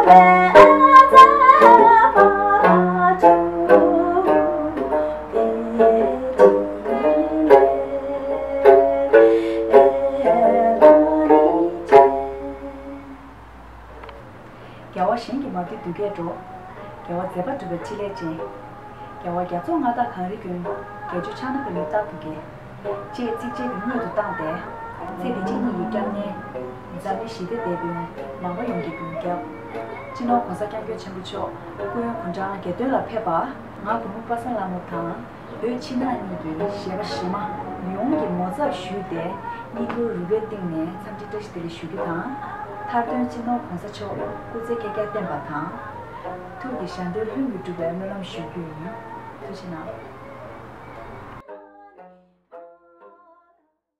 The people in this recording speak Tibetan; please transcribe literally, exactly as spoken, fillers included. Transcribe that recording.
རྒྱལ་བ་གཞན་གྱིས་མ་བཏུལ་བདུད་ཀྱིས་སྒྲོག་རྒྱལ་བ་མཛད་པ་གྲུབ་པའི་ཕྲིན་ལས་ཅན། རྒྱལ་བ་རྒྱ་མཚོ་མངའ་བདག་གངས་རི་ཀུན། རྒྱལ་མཆོག་ཕྱག་ན་པདྨོ་རྟག་ཏུ་དགྱེས། ཅེས་ཚིགས་བཅད་ཀྱི་སྔོན་དུ་བཏང་སྟེ། ཚེ་འདི་ཕྱི་གཉིས་ཀྱི་སྐྱབས་གནས། འཛམ་གླིང་ཞི་བདེ་དེད་དཔོན་མང་པོ་ཡོངས་ཀྱི་མགོན་སྐྱབས། སྤྱི་ནོར་༸གོང་ས་༸སྐྱབས་མགོན་ཆེན་པོ་མཆོག་སྐུ་ཡོན་གུང་གྲངས་གྱ་སྟོན་ལ་ཕེབས་པ། ང་བུ་མོ་པ་སངས་ལྷ་མོ་དང་། བོད་ཕྱི་ནང་གཉིས་ཀྱི་གཞས་པ་གཞས་མ་ཡོངས་ཀྱིས་ངོ་ཚབ་ཞུས་ཏེ་བསྙེན་བཀུར་རུས་པའི་གཏིང་ནས་འཚམས་འདྲི་བཀྲ་ཤིས་བདེ་ལེགས་ཞུ་རྒྱུ་དང་། མཐར་དོན་སྤྱི་ནོར་༸གོང་ས་མཆོག་སྐུ་ཚེ་བསྐལ་བརྒྱར་བརྟན་པ་དང་། ཐུགས་ཀྱི་ཞལ་འདོན་ལྷུན་གྱིས་འགྲུབ་པའི་སྨོན་ལམ་ཞུ་རྒྱུ་ཡིན། ཐུགས་རྗེ་གནང་།